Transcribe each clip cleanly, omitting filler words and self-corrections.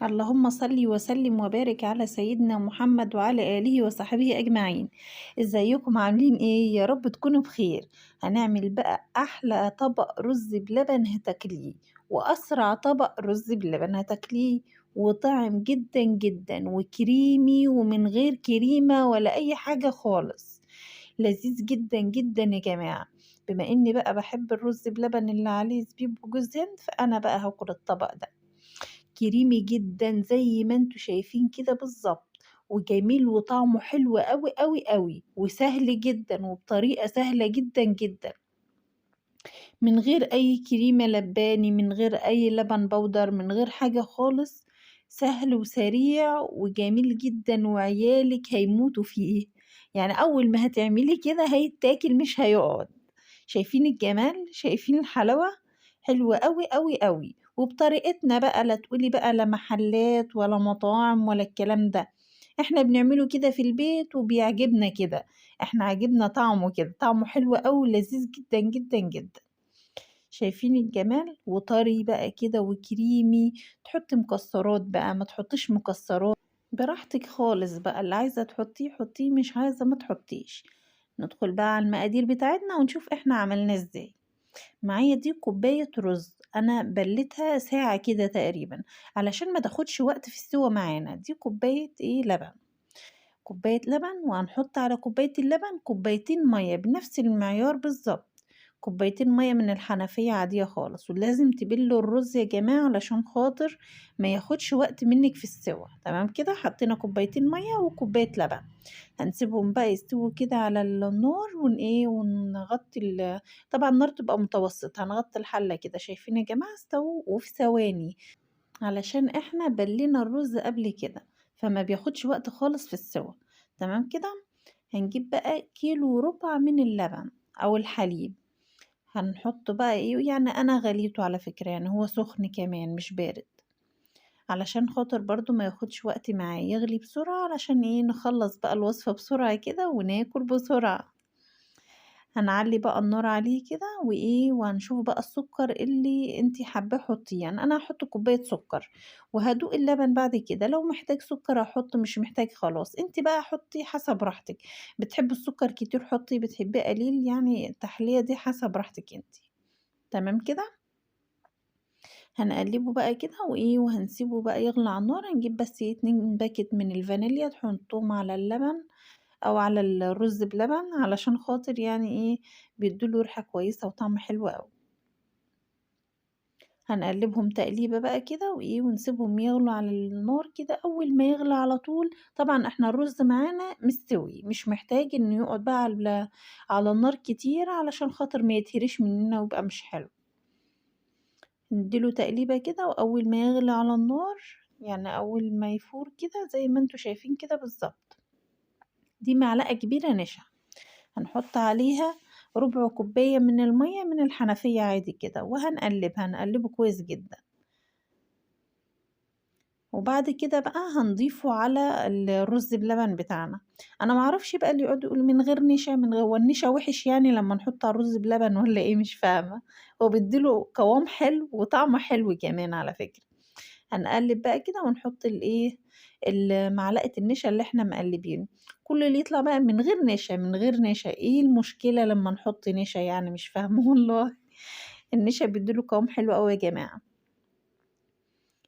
اللهم صل وسلم وبارك على سيدنا محمد وعلى آله وصحبه أجمعين. ازيكم عاملين ايه؟ يا رب تكونوا بخير. هنعمل بقى أحلى طبق رز بلبن هتاكليه، وأسرع طبق رز بلبن هتاكليه، وطعم جدا جدا وكريمي ومن غير كريمة ولا أي حاجة خالص، لذيذ جدا جدا يا جماعة. بما إني بقى بحب الرز بلبن اللي عليه زبيب وجوز هند، فأنا بقى هاكل الطبق ده. كريمي جدا زي ما انتوا شايفين كده بالظبط، وجميل وطعمه حلو قوي قوي قوي، وسهل جدا وبطريقة سهلة جدا جدا، من غير أي كريمة لباني، من غير أي لبن بودر، من غير حاجة خالص. سهل وسريع وجميل جدا، وعيالك هيموتوا فيه. أول ما هتعملي كده هيتاكل مش هيقعد. شايفين الجمال؟ شايفين الحلاوة؟ حلوة قوي قوي قوي. وبطريقتنا بقى، لا تقولي بقى لا محلات ولا مطاعم ولا الكلام ده، احنا بنعمله كده في البيت وبيعجبنا كده، احنا عجبنا طعمه كده، طعمه حلو قوي ولذيذ جدا جدا جدا. شايفين الجمال؟ وطري بقى كده وكريمي. تحطي مكسرات بقى، ما تحطيش مكسرات براحتك خالص بقى، اللي عايزة تحطيه حطيه، مش عايزة ما تحطيش. ندخل بقى على المقادير بتاعتنا ونشوف احنا عملناه ازاي. معايا دي كوباية رز، انا بلتها ساعة كده تقريبا علشان ما تاخدش وقت في السوا معانا. دي كوباية لبن، كوباية لبن، وهنحط على كوباية اللبن كوبايتين مية بنفس المعيار بالظبط، كوبايتين مية من الحنفية عادية خالص. ولازم تبلوا الرز يا جماعة علشان خاطر ما ياخدش وقت منك في السوا. تمام كده، حطينا كوبايتين مية وكوباية لبن، هنسيبهم بقى يستووا كده على النار، ونغطي طبعا النار تبقى متوسطة، هنغطي الحلة كده. شايفين يا جماعة؟ استووا وفي ثواني، علشان احنا بلينا الرز قبل كده فما بياخدش وقت خالص في السوا. تمام كده. هنجيب بقى كيلو وربع من اللبن او الحليب، هنحط بقى ايه، انا غليته على فكرة، هو سخن كمان مش بارد، علشان خاطر برضو ما ياخدش وقت معاه، يغلي بسرعة علشان نخلص بقى الوصفة بسرعة كده وناكل بسرعة. هنعلي بقى النار عليه كده وهنشوف بقى السكر اللي انتي حابة حطيه. انا هحط كوباية سكر وهدوق اللبن بعد كده، لو محتاج سكر هحط، مش محتاج خلاص انتي بقى حطي حسب راحتك، بتحبي السكر كتير حطي، بتحبيه قليل، التحلية دي حسب راحتك انتي. تمام كده. هنقلبه بقى كده وهنسيبه بقى يغلي على النار. هنجيب بس 2 باكت من الفانيليا تحطهم على اللبن او على الرز بلبن، علشان خاطر بيدوله ريحه كويسه وطعم حلو قوي. هنقلبهم تقليبه بقى كده ونسيبهم يغلوا على النار كده. اول ما يغلى على طول، طبعا احنا الرز معانا مستوي، مش محتاج انه يقعد بقى على النار كتير علشان خاطر ما يتهريش مننا ويبقى مش حلو. نديله تقليبه كده، واول ما يغلي على النار، اول ما يفور كده زي ما انتوا شايفين كده بالظبط. دي معلقه كبيره نشا، هنحط عليها ربع كوبايه من الميه من الحنفيه عادي كده، وهنقلبها، هنقلبه كويس جدا. وبعد كده بقى هنضيفه على الرز بلبن بتاعنا. انا معرفش بقى اللي يقعدوا يقولوا من غير نشا، من غير، هو النشا وحش لما نحطه على الرز بلبن ولا ايه؟ مش فاهمه. هو بيديله قوام حلو وطعمه حلو كمان على فكره. هنقلب بقى كده ونحط معلقه النشا اللي احنا مقلبينه. كل اللي يطلع بقى من غير نشا، من غير نشا. ايه المشكله لما نحط نشا؟ مش فاهمه والله. النشا بيديله قوام حلو قوي يا جماعه.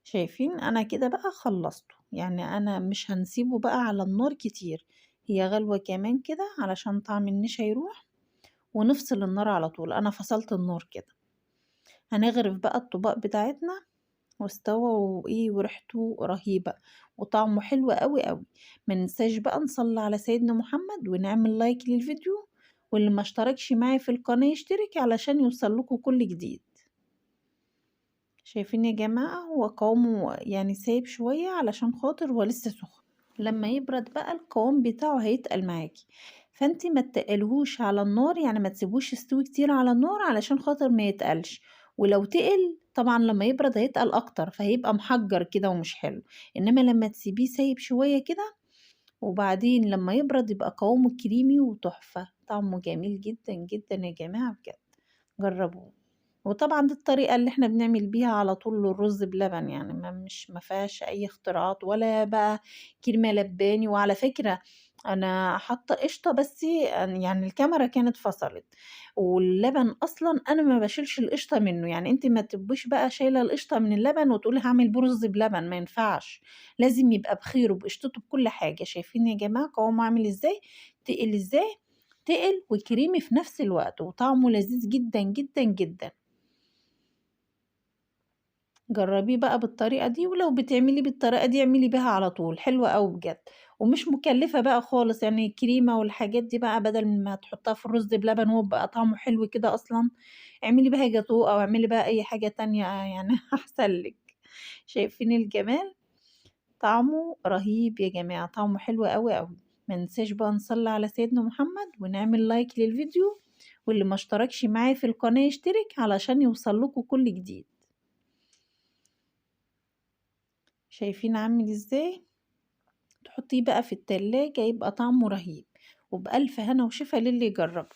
شايفين؟ انا كده بقى خلصته، انا مش هنسيبه بقى على النار كتير، هي غلوه كمان كده علشان طعم النشا يروح، ونفصل النار على طول. انا فصلت النار كده. هنغرف بقى الطباق بتاعتنا، واستوى وريحته رهيبة وطعمه حلو قوي قوي. ما ننساش بقى نصلي على سيدنا محمد ونعمل لايك للفيديو، واللي ما اشتركش معايا في القناة يشترك علشان يوصل لكم كل جديد. شايفين يا جماعة؟ هو قوامه سايب شوية علشان خاطر هو لسه سخن، لما يبرد بقى القوام بتاعه هيتقل معاكي، فانتي ما تقلهوش على النار، ما تسيبوش يستوي كتير على النار علشان خاطر ما يتقلش. ولو تقل طبعا لما يبرد هيتقل اكتر، فهيبقى محجر كده ومش حلو. انما لما تسيبيه سايب شوية كده وبعدين لما يبرد يبقى قوامه كريمي وتحفة، طعمه جميل جدا جدا يا جماعة بجد، جربوه. وطبعًا دي الطريقة اللي إحنا بنعمل بيها على طول الرز بلبن، يعني ما فيهاش أي اختراعات ولا بقى كريمة لباني. وعلى فكرة أنا حاطة قشطة بس يعني الكاميرا كانت فصلت، واللبن أصلًا أنا ما باشيلش القشطة منه، يعني أنتِ ما تبقيش بقى شايلة القشطة من اللبن وتقولي هاعمل بيه رز بلبن، ما ينفعش، لازم يبقى بخيره بقشطته بكل حاجة. شايفين يا جماعة قوامه عامل إزاي؟ تقل إزاي؟ تقل وكريمي في نفس الوقت، وطعمه لذيذ جدًا، جدًا، جدًا. جربيه بقى بالطريقة دي، ولو بتعمليه بالطريقة دي اعملي بيها على طول، حلوة أوي بجد، ومش مكلفة بقى خالص. يعني الكريمة والحاجات دي بقى بدل ما تحطها في الرز بلبن وهو بقى طعمه حلو كده أصلًا، اعملي بيها جاتوه أو اعملي بيها أي حاجة تانية يعني أحسن لِك. شايفين الجمال؟ طعمه رهيب يا جماعة، طعمه حلو أوي أوي. ما ننساش بقى نصلي على سيدنا محمد ونعمل لايك للفيديو، واللي ما اشتركش معايا في القناة يشترك علشان يوصل لكم كل جديد. شايفين عامل ازاي؟ تحطيه بقى في التلاجة يبقى طعمه رهيب، وبألف هنا وشفا للي يجربه.